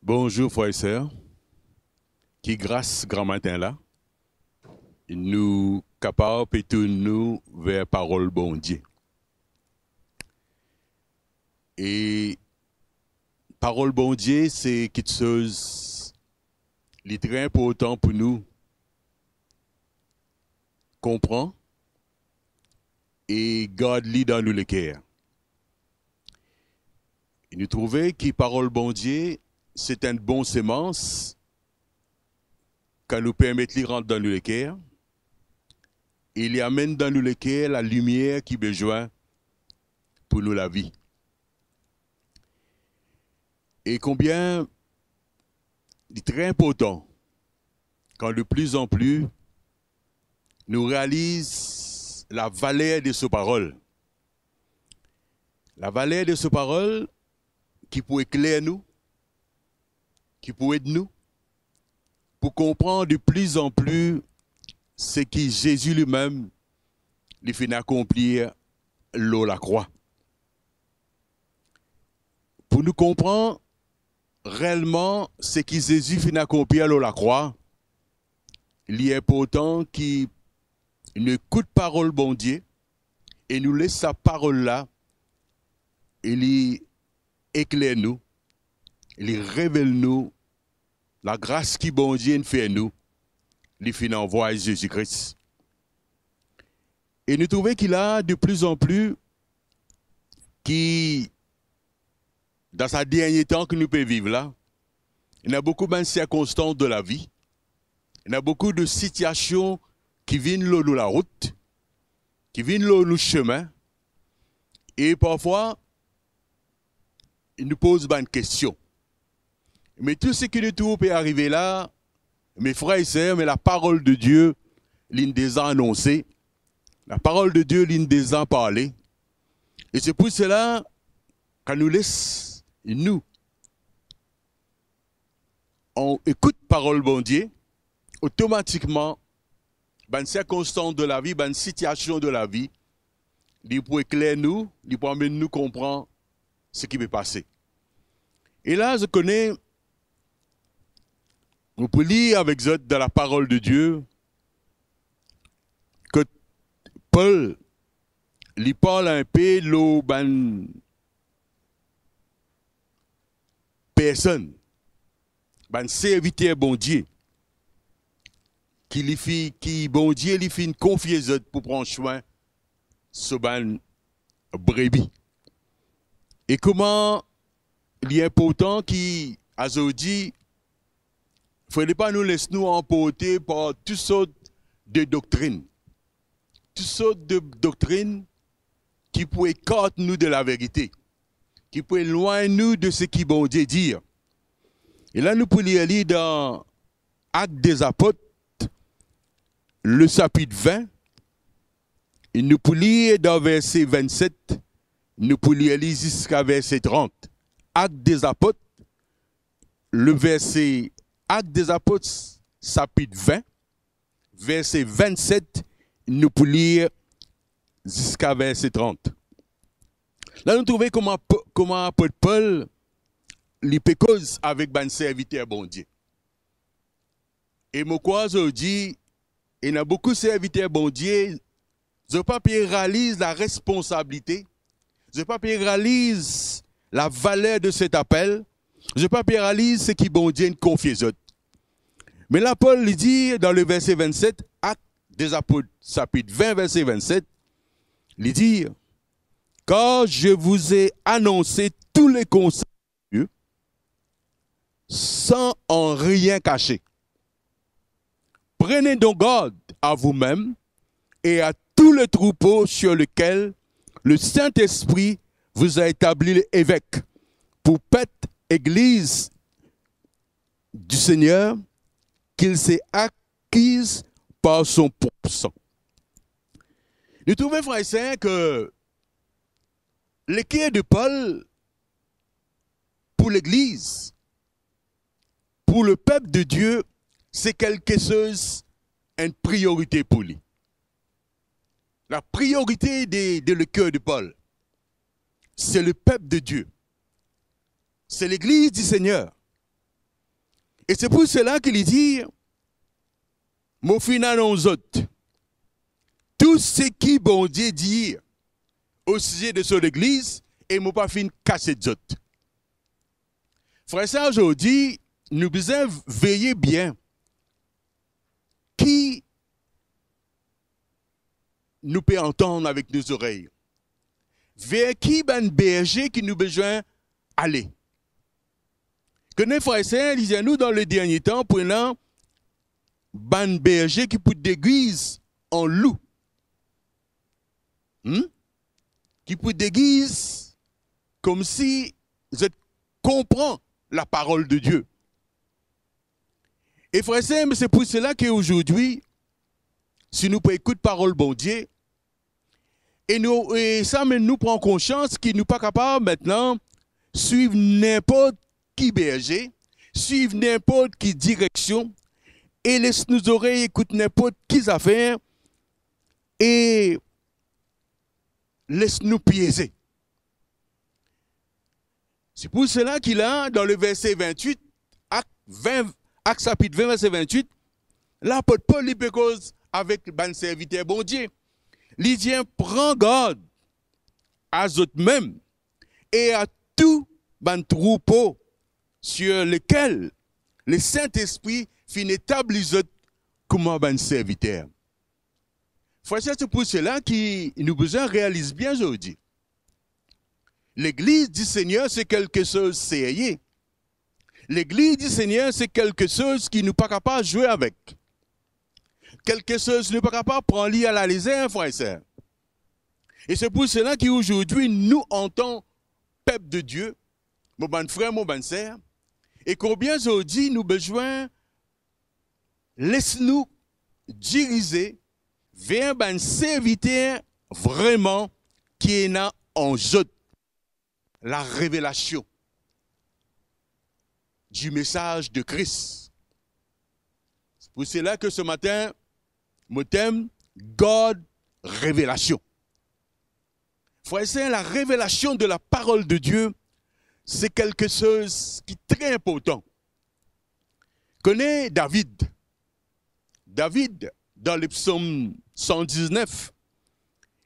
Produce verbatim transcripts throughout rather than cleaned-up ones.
Bonzour, frer e ser. Ki gras gramatin la, nou kapav pe tourn nou ver parol Bondie. E parol Bondie, se kiksoz li tre inportan pou nou konpran e gard li dan nou leker. E nou trouve ki parol Bondie, se enn bon semans, kan nou permet li rant dan nou leker, e li amenn dan nou leker lalimier ki bizin pou nou lavi. E konbien li tre inportan kan de pli an pli nou realiz lavaler de so parol. Lavaler de so parol ki pou ekler nou, ki pou ed nou pou konpran de pli an pli seki Zezi limem li finn akonplir lor lakrwa. Pou nou konpran reelman seki Zezi finn akonplir lor lakrwa, li inportan ki nou ekout parol Bondie e nou les sa parol la e li ekler nou, li revel nou lagras ki Bondie inn fer nou, li finn anvway Zezi Kris. E nou trouve ki la, de pli an pli, ki dan sa dernie tan ki nou pe viv la, ena boukou bann sirkonstans de lavi, ena boukou de sitiasion ki vinn lor nou larout, ki vinn lor nou sime, e parfwa nou poz bann kestion. Me tou seki nou trouv pe arive la, me frer e ser, me laparol de Die, li'nn deza anonse, laparol de Die, li'nn deza parle. E se pou sela, kan nou les nou an ekout parol Bondie, otomatikman, bann sirkonstans de lavi, bann sitiasion de lavi, li pou ekler nou, li pou amenn nou konpran seki pe pase. E la, zot kone, nou pou lir avek zot dan laparol de Die, kot Pol, li parl inpe lor bann personn, bann serviter Bondie, ki li fi-, ki Bondie li finn konfie zot pou pran swin so bann brebi. E kouma li inportan ki azordi, fode pa nou les nou anporte par tou sort de doktrin. Tou sort de doktrin ki pou ekart nou de laverite, ki pou elwagn nou de seki Bondie dir. E la nou pou lir li dan Actes des Apôtres, le sapit vin, e nou pou lir dan verse vennset, nou pou lir li ziska verse trant. Actes des Apôtres, le verse, Actes des Apôtres, sapit vin, verse vennset, nou pou lir ziska verse trant. La nou trouve kouma Po-, kouma apot Pol, li pe koz avek bann serviter Bondie. E mo krwar zordi, ena boukou serviter Bondie, zot pa pe realiz laresponsabilite, zot pa pe realiz lavaler de set apel, zot pa pe realiz seki Bondie inn konfie zot. Me la Pol, li dir dan le verse vennset, Actes des Apôtres, sapit vin, verse vennset, li dir, car je vous ai annoncé tous les conseils de Dieu, sans en rien cacher. Prenez donc garde à vous-même et à tout le troupeau sur lequel le Saint-Esprit vous a établi évêque, pour paître église du Seigneur, qu'il s'est acquise par son propre sang. Nou trouve, frer e ser, ke leker de Pol pou legliz, pou lepep de Die, se kelke soz, enn priorite pou li. La priorite de, de leker de Pol, se lepep de Die, se legliz di Segner. E se pou sela ki li dir, "Mo finn anons zot tou seki Bondie dir osize de so legliz, e mo pa finn kasiet zot." Frer e ser, zordi, nou bizin veye bien ki nou pe antann avek nou zorey. Ver ki bann berze ki nou bizin ale. Kone frer e ser, li dir nou dan le dernie tan, pou ena bann berze ki pou degiz an lou. Hmm? Ki pou degiz koumsi zot konpran laparol de Die. E frer e ser, me se pou sela ki azordi, si nou pou ekout parol Bondie, e nou, e sa mem nou pran konsians ki nou pa kapav aster swiv ninport ki berze, swiv ninport ki direksion, e les nou zorey ekout ninport ki zafer, e les nou pieze. Se pou sela ki la, dan le verse vintwit, Ak vin, Ak sapit vin, verse vintwit, lapot Pol, li pe koz avek bann serviter Bondie. Li dir, "Pran gard a zotmem e a tou bann troupo sir lekel Lesintespri finn etabli zot kouma bann serviter." Frer e ser, se pou sela ki nou bizin realiz bien zordi. Legliz di Segner se kelke soz serye. Legliz di Segner se kelke soz ki nou pa kapav zwe avek. Kelke soz nou pa kapav pran li a lalezer, frer e ser. E se pou sela ki azordi nou, antan pep de Die, mo bann frer, mo bann ser, e konbien zordi nou bizin les nou dirize ver bann serviter vremem ki ena an zot larevelasion di mesaz de Kris. Se pou sela ki se matin, mo tem, gard revelasion. Frer e ser, larevelasion de laparol de Die, se kelke soz ki tre inportan. Kone David. David, dan le Psom san diznef,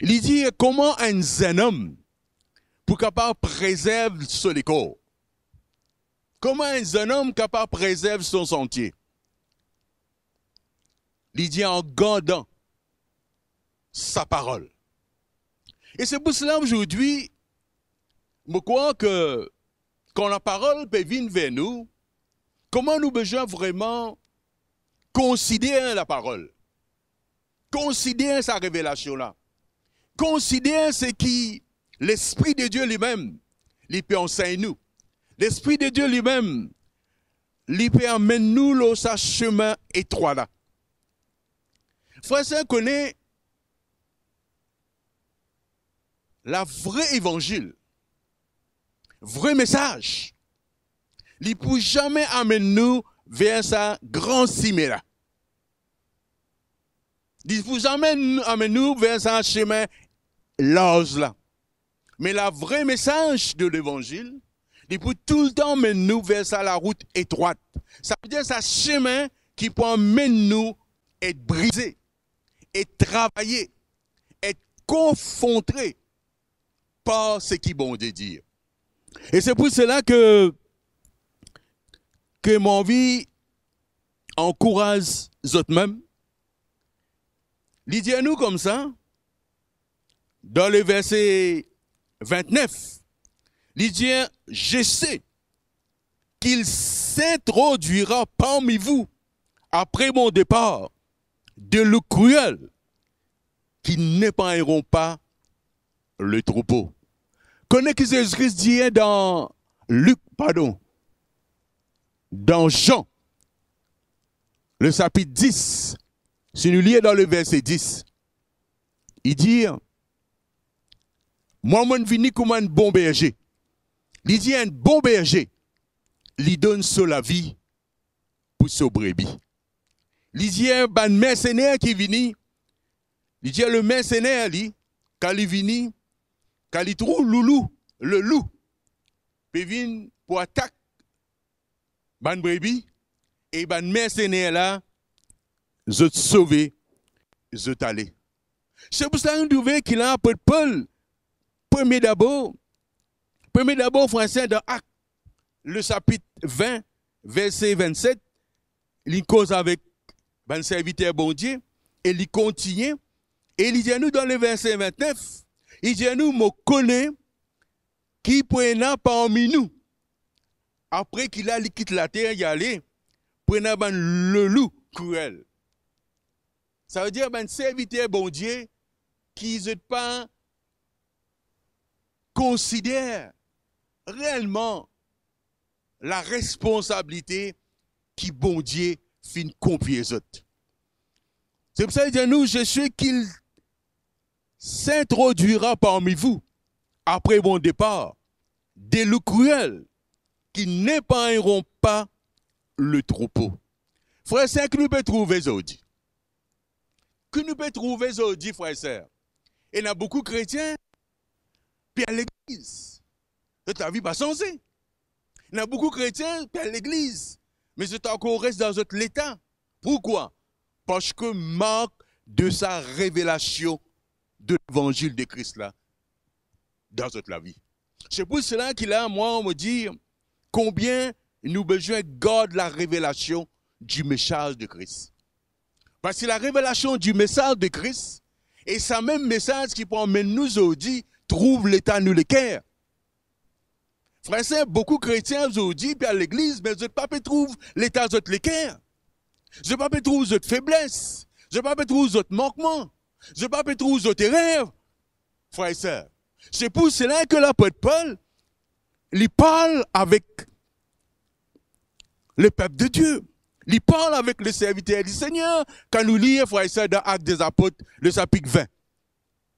li dir, "Kouma enn zennom pou kapav prezerv so lekor? Kouma enn zennom kapav prezerv so santie?" Li dir, "An gardan sa parol." E se pou sela, azordi, mo krwar ki kan laparol pe vinn ver nou, kouma nou bizin vremem konsider laparol, konsider sa revelasion la, konsider seki Lespri de Die limem, li pe ansegn nou. Lespri de Die limem, li pe amenn nou lor sa sime etrwa la. Frer e ser, kone, lavre evanzil, vre mesaz, li pou zame amenn nou ver sa gran sime la. Li pou zame n-, amenn nou ver sa sime larz la. Me lavre mesaz de levanzil, li pou toultan amenn nou ver sa larout etrwat. Savedir sa sime ki pou amenn nou et brize, et travaye, et konfronte par seki Bondie dir. E se pou sela ki, ki mo anvi ankouraz zotmem. Li dir nou koumsa, dan le verse vintnef, li dir, "Je sais qu'il s'introduira parmi vous après mon départ de loup cruel qui n'épargneront pas le troupeau." Kone ki Zezi Kris dir dan Lik, pardon, dan Zan, le sapit dis, si nou lir dan le verse dis, li dir, "Mwa, monn vini kouma enn bon berze." Li dir, "Enn bon berze, li donn so lavi pou so brebi." Li dir, "Bann mersener ki vini," li dir, "le mersener li, kan li vini, kan li trouv loulou, lelou, pe vinn pou atak bann brebi, e bann mersener la, zot sove, zot ale. Se pou sa nou trouve ki la apot Pol, premie dabor, premie dabor, frer e ser, dan Ak, le sapit vin, verse vennset, li koz avek bann serviter Bondie, e li kontigne, e li dir nou dan le verse vintnef, li dir nou, "Mo kone ki pou ena parmi nou, apre ki la li kit later, li ale, pou ena bann lelou krwel." Savedir bann serviter Bondie ki zot pa konsider reelman laresponsabilite ki Bondie finn konfie zot. Se pou sa li dir nou, "Je sais qu'il s'introduira parmi vous, après mon départ, des loups cruels qui n'épargneront pas le troupeau." Frer e ser, ki nou pe trouve zordi? Ki nou pe trouve zordi, frer e ser? Ena boukou kretien pe al legliz, zot lavi pa sanze. Ena boukou kretien pe al legliz, me zot ankor res dan zot leta. Pourkwa? Parski mank de sa revelasion de levanzil de Kris la dan zot lavi. Se pou sela ki la, mwa, mo dir, konbien nou bizin gard larevelasion di mesaz de Kris. Parski larevelasion di mesaz de Kris, e sa mem mesaz ki pou amenn nou zordi trouv leta nou leker. Frer e ser, boukou kretien zordi pe al legliz, me zot pa pe trouv leta zot leker. Zot pa pe trouv zot febles. Zot pa pe trouv zot mankman. Zot pa pe trouv zot erer, frer e ser. Se pou sela ki lapot Pol, li parl avek lepep de Die. Li parl avek le serviter di Segner. Kan nou lir, frer e ser, dan Ak de Zapot, le sapit vin.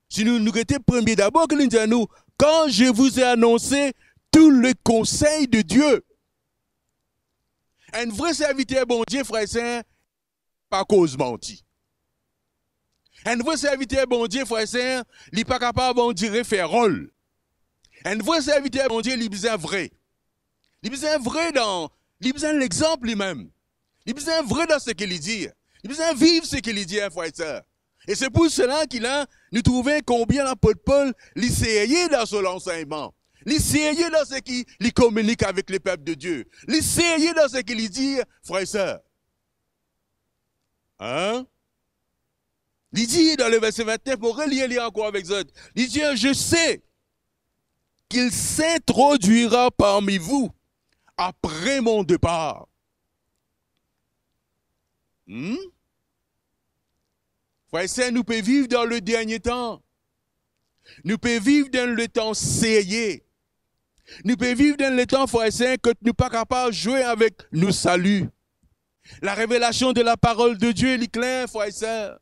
Si nou, nou gete premie dabor, ki li dir nou, "Quand je vous ai annoncé tout le conseil de Dieu." Enn vre serviter Bondie, frer e ser, pa koz manti. Enn vre serviter Bondie, frer e ser, li pa kapav, on dirait, fer rol. Enn vre serviter Bondie, li bizin vre. Li bizin vre dan, li bizin lexanp limem. Li bizin vre dan seki li dir. Li bizin viv seki li dir, frer e ser. E se pou sela ki la, nou trouve konbien lapot Pol, li serye dan so lansegnman. Li serye dan seki li kominik avek lepep de Die. Li serye dan seki li dir, frer e ser. Hein? Li dir dan le verse vintnef, mo relir li ankor avek zot. Li dir, "Je sais qu'il s'introduira parmi vous après mon départ." Hmm? Frer e ser, nou pe viv dan le dernie tan. Nou pe viv dan letan serye. Nou pe viv dan letan, frer e ser, kot nou pa kapav zwe avek nou sali. Larevelasion de laparol de Die, li kler, frer e ser.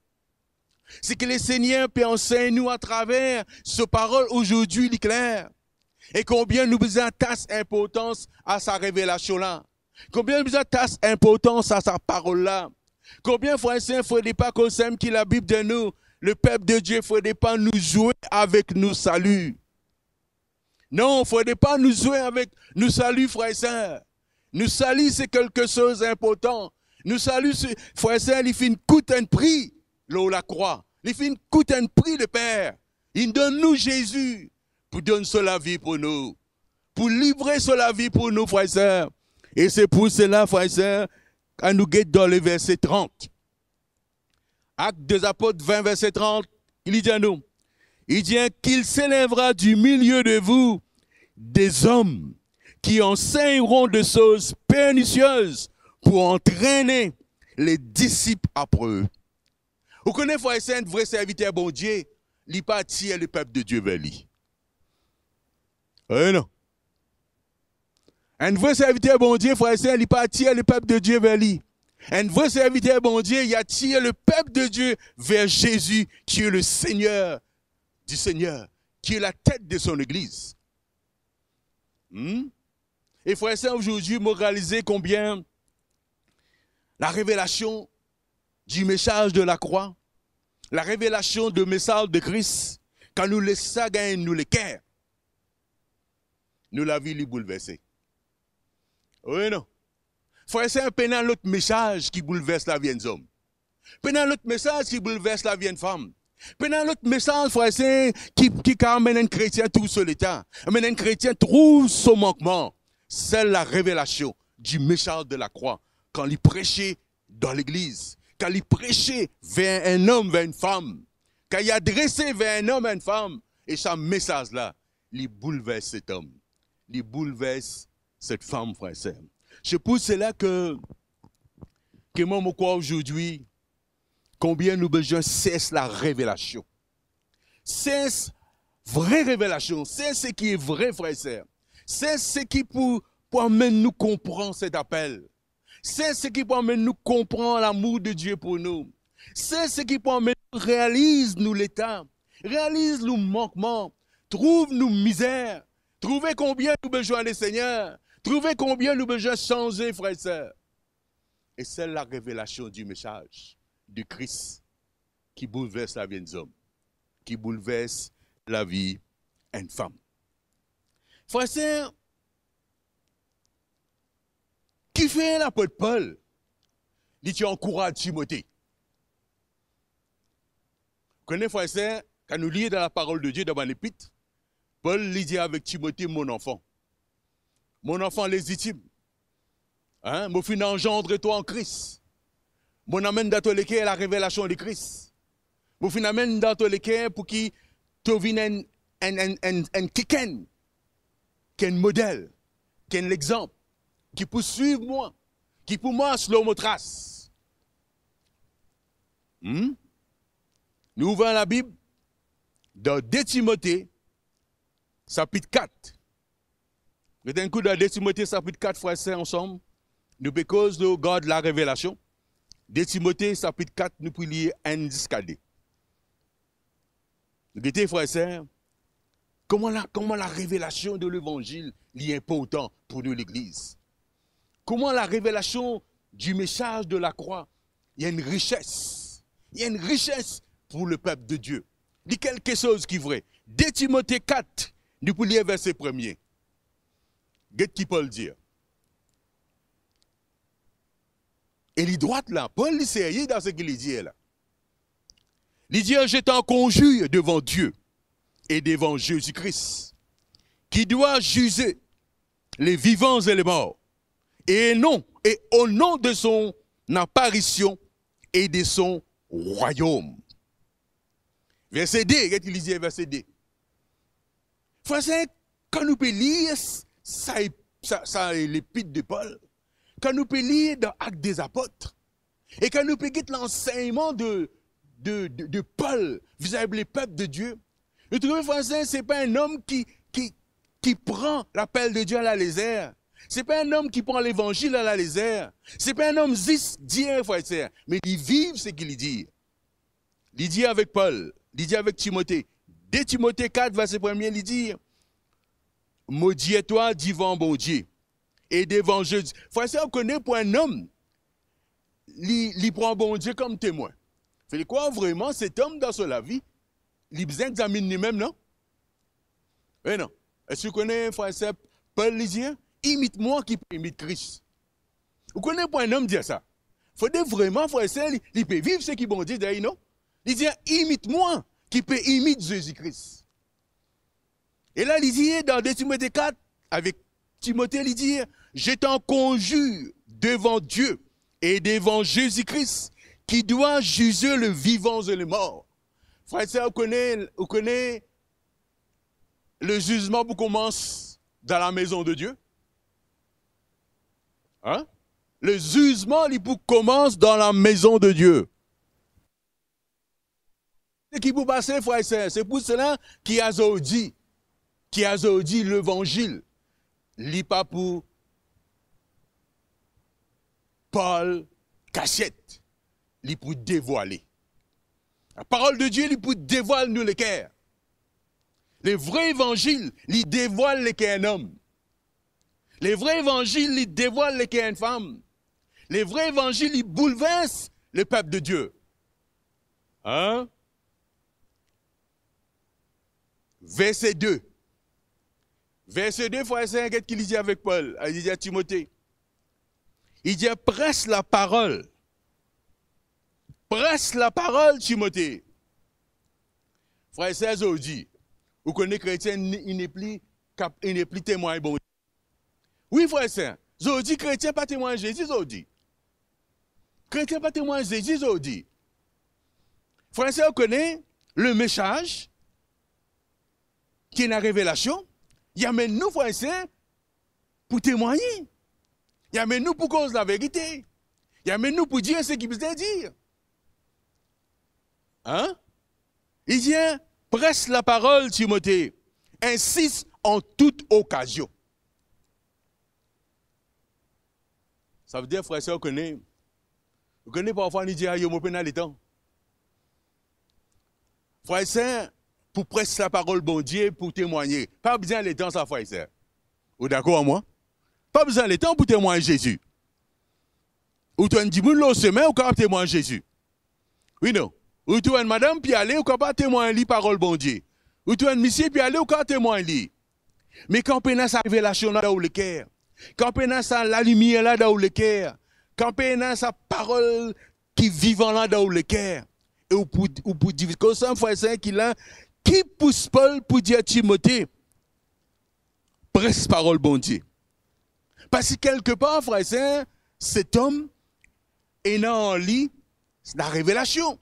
Seki Lesegner pe ansegn nou atraver so parol azordi, li kler. E konbien nou bizin atas inportans a sa revelasion la. Konbien nou bizin atas inportans a sa parol la. Konbien, frer e ser, fode pa, koumsa ki Labib dir nou, lepep de Die, fode pa nou zwe avek nou sali. Non, fode pa nou zwe avek nou sali, frer e ser. Nou sali, se kelke soz inportan. Nou sali, se, frer e ser, li finn kout enn pri lor lakrwa. Li finn kout enn pri, Leper. Li donn nou Zezi pou donn so lavi pou nou, pou livre so lavi pou nou, frer e ser. E se pou sela, frer e ser, anou get dan le verse trant. Actes des Apôtres vingt, verset trente, li dir nou, li dir, "Qu'il s'élèvera du milieu de vous des hommes qui enseigneront des choses pernicieuses pour entraîner les disciples après eux." Ou kone, frer e ser, enn vre serviter Bondie, li pa atir lepep de Die ver li. Wi, non? Enn vre serviter Bondie, frer e ser, li pa atir lepep de Die ver li. Enn vre serviter Bondie, li atir lepep de Die ver Zezi, ki e le Seigneur di Seigneur, ki e latet de son legliz. Hmm? E frer e ser, azordi, mo realize konbien larevelasion di mesaz de lakrwa, larevelasion de mesaz de Kris, kan nou les sa gagn nou leker, nou lavi li boulverse. Wi, non? Frer e ser, pena lot mesaz ki boulvers lavi enn zom. Pena lot mesaz ki boulvers lavi enn fam. Pena lot mesaz, frer e ser, ki, ki kapav amenn enn kretien trouv so leta, amenn enn kretien trouv so mankman. Sel larevelasion di mesaz de lakrwa, kan li prese dan legliz, kan li prese ver enn om, ver enn fam, kan li adrese ver enn om, enn fam, e sa mesaz la, li boulvers set om, li boulvers set fam, frer e ser. Se pou sela ke, ke mwa, mo krwar azordi, konbien nou bizin sers larevelasion. Sers vre revelasion, sers seki vre, frer e ser. Sers seki pou, pou amenn nou konpran set apel. Sers seki pou amenn nou konpran lamour de Die pou nou. Sers seki pou amenn nou realiz nou leta, realiz nou mankman, trouv nou mizer, trouve konbien nou bizin Lesegner, trouve konbien nou bizin sanze, frer e ser. E sel larevelasion di mesaz de Kris ki boulvers lavi enn zom, ki boulvers lavi enn fam. Frer e ser, kifer lapot Pol, li ti ankouraz Timote? Kone, frer e ser, kan nou lir dan laparol de Die, dan bann lepit, Pol, li dir avek Timote, "Mon anfan, mon anfan lezitim, hein, mo finn anzandre twa an Kris. Mo amenn dan to leker larevelasion de Kris. Mo finn amenn dan to leker pou ki to vinn enn, enn, enn, enn, enn kikenn, ki enn model, ki enn lexanp, ki pou swiv mwa, ki pou mars lor mo tras." Hmm? Nou ouver Labib dan de Timote, sapit kat. Get enn kou dan de Timote, sapit kat, frer e ser, ansam. Nou pe koz lor gard larevelasion. De Timote, sapit kat, nou pou lir enn ziska de. Gete, frer e ser, kouma la, kouma larevelasion de levanzil, li inportan pou nou, legliz. Kouma larevelasion di mesaz de lakrwa, li enn rises. Li enn rises pou lepep de Die. Li kelke soz ki vre. De Timote kat, nou pou lir verse premie. Get ki Pol dir. E li drwat la, Pol, li serye dan seki li dir la. Li dir, "Je t'en conjure devant Dieu et devant Jésus-Christ, qui doit juger les vivants et les morts, et non, et au nom de son apparition et de son royaume." Verse de, get ki li dir, verse de. Frer e ser, kan nou pe lir sa, sa, sa lepit de Pol, kan nou pe lir dan Actes des Apôtres, e kan nou pe get lansegnman de, de, de, de Pol vizavi lepep de Die, nou trouve, frer e ser, se pa enn om ki, ki, ki pran lapel de Die alalezer. Se pa enn om ki pran levanzil alalezer. Se pa enn om zis dir, frer e ser, me li viv seki li dir. Li dir avek Pol, li dir avek Timote, de Timote kat, verse premie, li dir, "Mo dir twa divan Bondie e devan Zezi." Frer e ser, ou kone, pou enn om, li, li pran Bondie kom temwin. Fer li krwar vreman set om dan so lavi, li bizin examinn limem, non? E non. Eski ou kone, frer e ser, Pol, li dir, "Imit mwa ki pe imit Kris." Ou kone pou enn om dir sa, fode vreman, frer e ser, li, li pe viv seki Bondie dir li, non? Li dir, "Imit mwa ki pe imit Zezi Kris." E la, li dir dan de Timote kat, avek Timote, li dir, "Je t'en conjure devant Dieu et devant Jésus-Christ, qui doit juger les vivants et les morts." Frer e ser, ou kone, ou kone lezizman pou koumans dan lamezon de Die? Hein? Lezizman, li pou koumans dan lamezon de Die. Seki pou pase, frer e ser, se pou sela ki azordi, ki azordi levanzil, li pa pou parl kasiet, li pou devwale. Laparol de Die, li pou devwal nou leker. Levre levanzil, li devwal leker enn om. Levre levanzil, li devwal leker enn fam. Levre levanzil, li boulvers lepep de Die. Hein? Verse de. Verse de, frer e ser, get ki li dir avek Pol, a, li dir a Timote. Li dir, pres laparol. Pres laparol, Timote. Frer e ser, zordi, ou kone kretien, li, li nepli kap-, li nepli temwagn Bondie. Wi, frer e ser, zordi, kretien pa temwagn Zezi, zordi. Kretien pa temwagn Zezi, zordi. Frer e ser, ou kone, lemesaz ki ena revelasion, li amenn nou, frer e ser, pou temwagne. Li amenn nou pou koz laverite. Li amenn nou pou dir seki bizin dir. Hein? Li dir, pres laparol, Timote, insis an tout okazion. Savedir, frer e ser, ou kone, ou kone parfwa nou dir, "Ayo, mo pena letan." Frer e ser, pou pres laparol Bondie, pou temwagne, pa bizin letan sa, frer e ser. Ou dakor ar mwa? Pa bizin letan pou temwagn Zezi. Ou trouv enn dimoun lor sime, ou kapav temwagn Zezi. Wi, non? Ou trouv enn madam pe ale, ou kapav temwagn li parol Bondie. Ou trouv enn misie pe ale, ou kapav temwagn li. Me kan pena sa revelasion la dan ou leker, kan pena sa lalimier la dan ou leker, kan pena sa parol ki vivan la dan ou leker, e ou pou, ou pou dir, kouma sa, frer e ser, ki la, ki pous Pol pou dir Timote, pres parol Bondie. Parski kelkepar, frer e ser, setom ena an li larevelasion.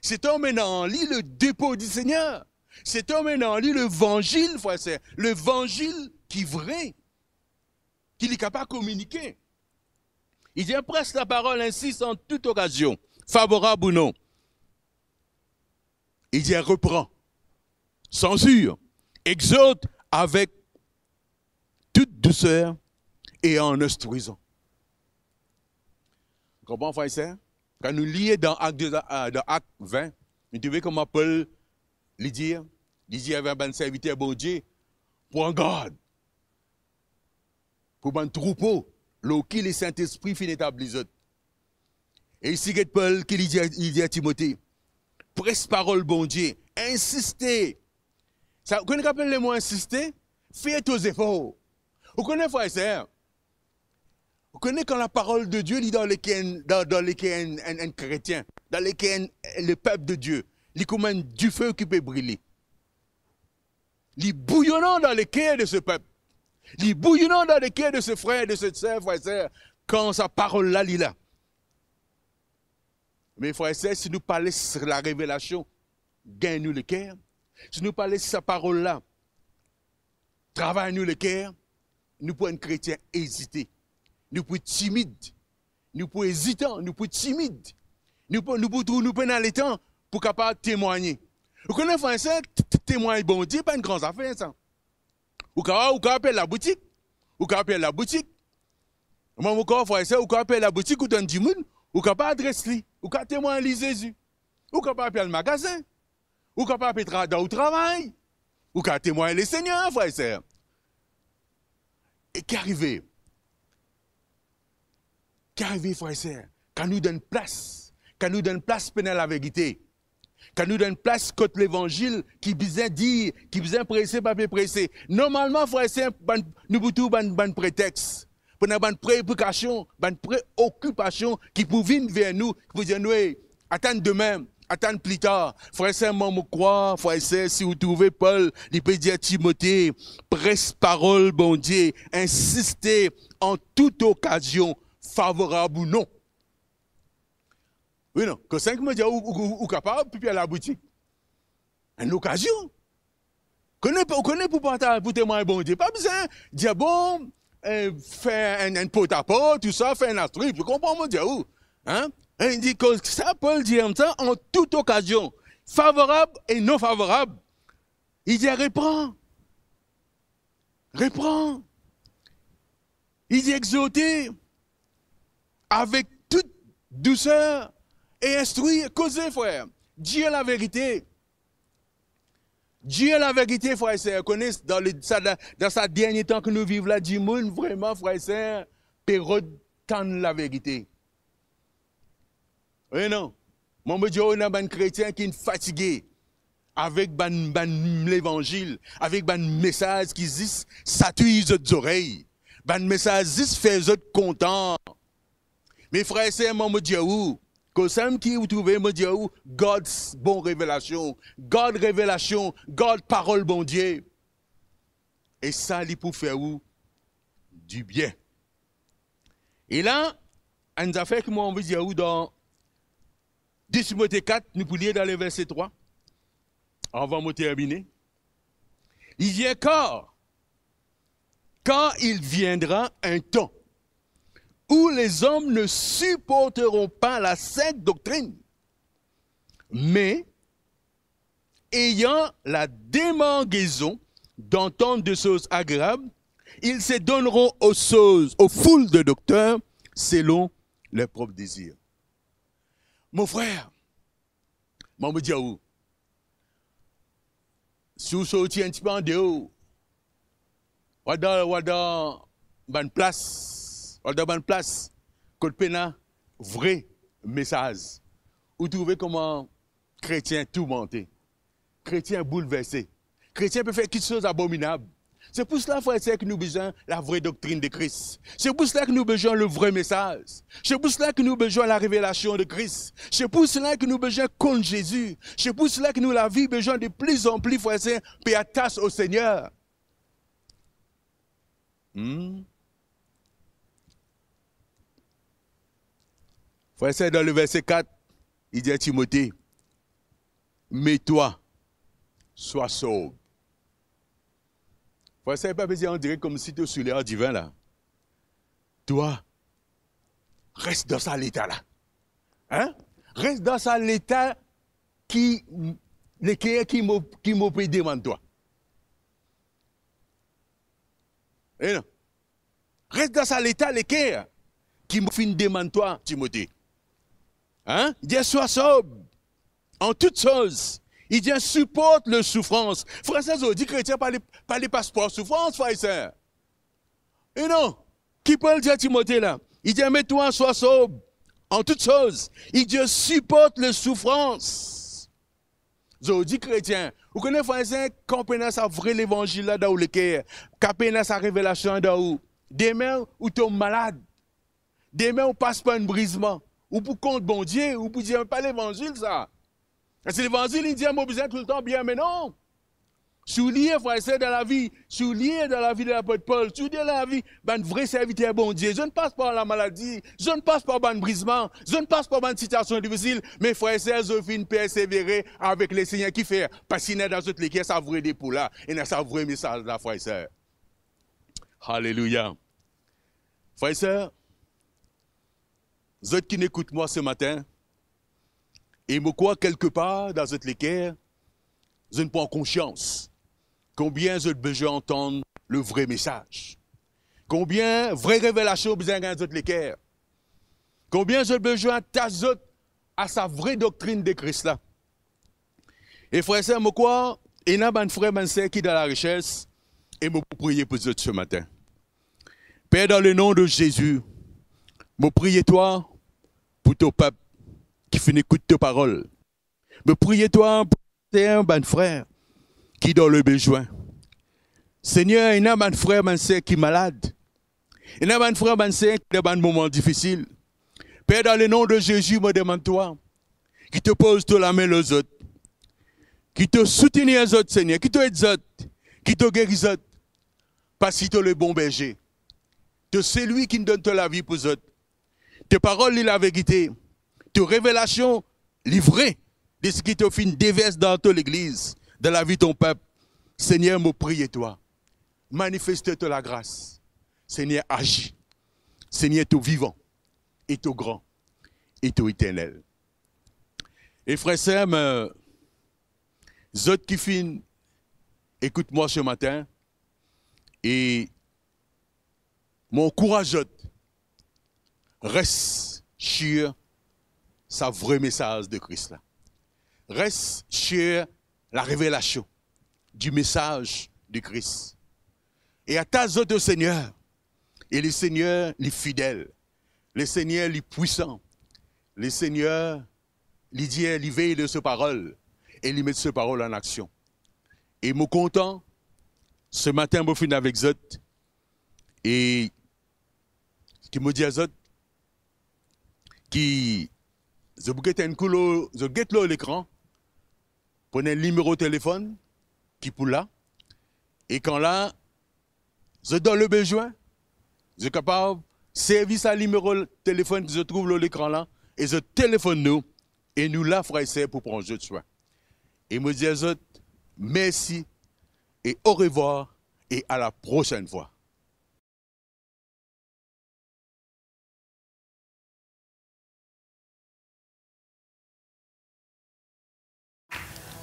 Setom ena an li le depo di Segner. Setom ena an li levanzil, frer e ser, levanzil ki vre, ki li kapav kominike. Li dir, pres laparol insis an tout okazion, favorab ou non. Li dir, repran, sanzir, exort avek tout douser e an instrizan. Konpran, frer e ser? Kan nou lir dan Ak de, dan Ak vin, nou trouve kouma Pol, li dir, li dir avek bann serviter Bondie, pran gard pou bann troupo lor ki Lesintespri finn etabli zot. E isi get Pol ki li dir, li dir Timote, pres parol Bondie, insiste. Sa, ou kone ki apel lemo insiste? Fer to zefor. Ou kone, frer e ser, ou kone kan laparol de Die li dan leker, dan, dan leker enn, enn, enn kretien, dan leker enn, lepep de Die, li kouma enn dife ki pe brile. Li bouyonan dan leker de se pep. Li bouyonan dan leker de se frer, de se ser, frer e ser, kan sa parol la li la. Me frer e ser, si nou pa les larevelasion gagn nou leker, si nou pa les sa parol la travay nou leker, nou pou enn kretien ezite, nou pou timid, nou pou ezitan, nou pou timid, nou pou, nou pou trouv nou pena letan pou kapav temwagne. Ou kone, frer e ser, t-, t-, temwagn Bondie pa enn gran zafer sa. Ou kapav, ou kapav pe al laboutik, ou kapav pe al laboutik. Mwa, mo krwar, frer e ser, ou kapav pe al laboutik, ou trouv enn dimoun, ou kapav adres li, ou kapav temwagn li Zezi. Ou kapav pe al magazin, ou kapav pe tra-, dan ou travay, ou kapav temwagn Lesegner, frer e ser. E ki arive? Ki arive, frer e ser? Kan nou donn plas, kan nou donn plas pena laverite, kan nou donn plas kot levanzil ki bizin dir, ki bizin prese, pa pe prese. Normalman, frer e ser, bann, nou pou trouv bann, bann pretex, pou ena bann preokupasion, bann preokipasion ki pou vinn ver nou, ki pou dir nou, "Ey, atann demin, atann pli tar." Frer e ser, mwa, mo krwar, frer e ser, si ou trouve Pol, li pe dir Timote, pres parol Bondie, insiste an tout okazion, favorab ou non. Wi, non? Kouma sa, mo dir, ou, ou, ou, ou kapav pe al laboutik. Enn lokazion. Kone, ou kone pou partaz, pou temwagn Bondie, pa bizin dir, bon, eh, fer enn, enn portaport, tou sa, fer enn astrip. Ou konpran mo dir ou? Hein? E li dir kouma sa, Pol dir kouma sa, an tout okazion, favorab e non favorab. Li dir, repran. Repran. Li dir, exorte avek tout douser e instrir, koze, frer. Dir laverite. Dir laverite, frer e ser. Kone, dan le, sa, dan, dan sa dernie tan ki nou viv la, dimoun, vreman, frer e ser, pe rod tann laverite. Wi, non? Mwa, mo dir ou, ena bann kretien ki fatige avek bann, bann levanzil, avek bann mesaz ki zis satouy zot zorey, bann mesaz zis fer zot kontan. Me frer e ser, mwa mo dir ou, kouma ki ou trouve, mo dir ou, gard bon revelasion, gard revelasion, gard parol Bondie. E sa, li pou fer ou dibien. E la, enn zafer ki mo anvi dir ou dan de Timote kat, nou pou lir dan le verse trwa, avan mo termine. Li dir, car, car il viendra un temps où les hommes ne supporteront pas la sainte doctrine, mais ayant la démangeaison d'entendre des choses agréables, ils se donneront aux choses, aux foules de docteurs, selon leur propre désir. Mo frer, mwa mo dir ou, si ou sorti enn tipe andeor, ou al dan, ou al dan bann plas, ou al dan bann plas kot pena vre mesaz, ou trouve kouma kretien tourmante, kretien boulverse, kretien pe fer kiksoz abominab. Se pou sela, frer e ser, ki nou bizin la vre doktrin de Kris. Se pou sela ki nou bizin le vre mesaz. Se pou sela ki nou bizin la revelasion de Kris. Se pou sela ki nou bizin konn Zezi. Se pou sela ki nou lavi bizin de pli an pli, frer e ser, pe atas o Segner. Hmm? Frer e ser, dan le verse kat, li dir Timote, mais toi, sois sobre. Frer e ser, pa bizin, on dirait koumsi to sou ler divin la. Toi, res dan sa leta la. Hein? Res dan sa leta ki, leker ki mo, ki mo pe demann twa. E non. Res dan sa leta leker ki mo finn demann twa, Timote. Hein? Li dir, sois sobre en toutes choses. Li dir, suport le soufrans. Frer e ser, zordi kretien pa le, pa le pas par soufrans, frer e ser. E non. Ki Pol dir Timote la? Li dir, mais toi, sois sobre en toutes choses. Li dir, suport le soufrans. Zordi kretien, ou kone, frer e ser, kan pena sa vre levanzil la dan ou leker, kan pena sa revelasion dan ou, dime ou tom malad, dime ou pas par enn brizman, ou pou kont Bondie, ou pou dir, pa levanzil sa. Parski levanzil, li dir mo bizin toultan bien, me non. Si ou lir, frer e ser, dan lavi, si ou lir dan lavi de lapot Pol, si ou lir dan lavi bann vre serviter Bondie, zot inn pas par lamaladi, zot inn pas par bann brizman, zot inn pas par bann sitiasion difisil, me frer e ser, zot finn persevere avek Lesegner. Kifer? Parski ena dan zot leker sa vre depo la, ena sa vre mesaz la, frer e ser. Alelouya. Frer e ser, zot ki ekout mwa se matin, e mo krwar kelkepar dan zot leker, zot inn pran konsians konbien zot bizin antann le vre mesaz, konbien vre revelasion bizin gagn zot leker, konbien zot bizin atas zot a sa vre doktrin de Kris la. E frer e ser, mo krwar ena bann frer, bann ser ki dan lareshers, e mo pou priye pou zot se matin. Per, dan le nom de Zezi, mo priye twa pou to pep ki finn ekout to parol. Mo priye twa pou bann frer ki dan lebezwin. Segner, ena bann frer, bann ser ki malad. Ena bann frer, bann ser ki dan bann moman difisil. Per, dan le nom de Zezi, mo demann twa ki to poz to lame lor zot, ki to soutenir zot, Segner, ki to ed zot, ki to geri zot, parski to le bon berze. To selwi ki donn to lavi pou zot. To parol, li laverite. To revelasion, li vre, de seki to finn devers dan to legliz, dan lavi to pep. Segner, mo priye twa, manifeste to lagras. Segner, azi. Segner, to vivan, e to gran, e to eternel. E frer, ser, zot ki finn ekout mwa se matin, e mo ankouraz zot, res sir sa vre mesaz de Kris la. Res sir larevelasion di mesaz de Kris. E atas zot o Segner. E Lesegner, li fidel. Lesegner, li pwisan. Lesegner, li dir, li vey lor so parol e li met so parol an aksion. E mo kontan, se matin mo finn avek zot, e ki mo dir zot, ki zot pou get enn kou lor, zot get lor lekran, pou enn nimero telefonn ki pou la, e kan la, zot dan lebezwin, zot kapav servi sa nimero telefonn ki zot trouv lor lekran la, e zot telefonn nou, e nou la, frer e ser, pou pran zot swin. E mo dir zot mersi, e orevwar, e a la prosenn fwa.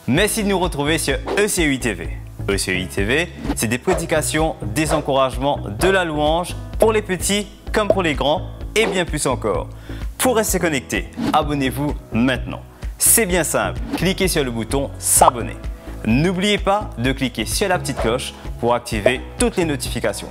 Merci de nous retrouver sur E C U I T V. E C U I T V, c'est des prédications, des encouragements, de la louange pour les petits comme pour les grands et bien plus encore. Pour rester connecté, abonnez-vous maintenant. C'est bien simple, cliquez sur le bouton s'abonner. N'oubliez pas de cliquer sur la petite cloche pour activer toutes les notifications.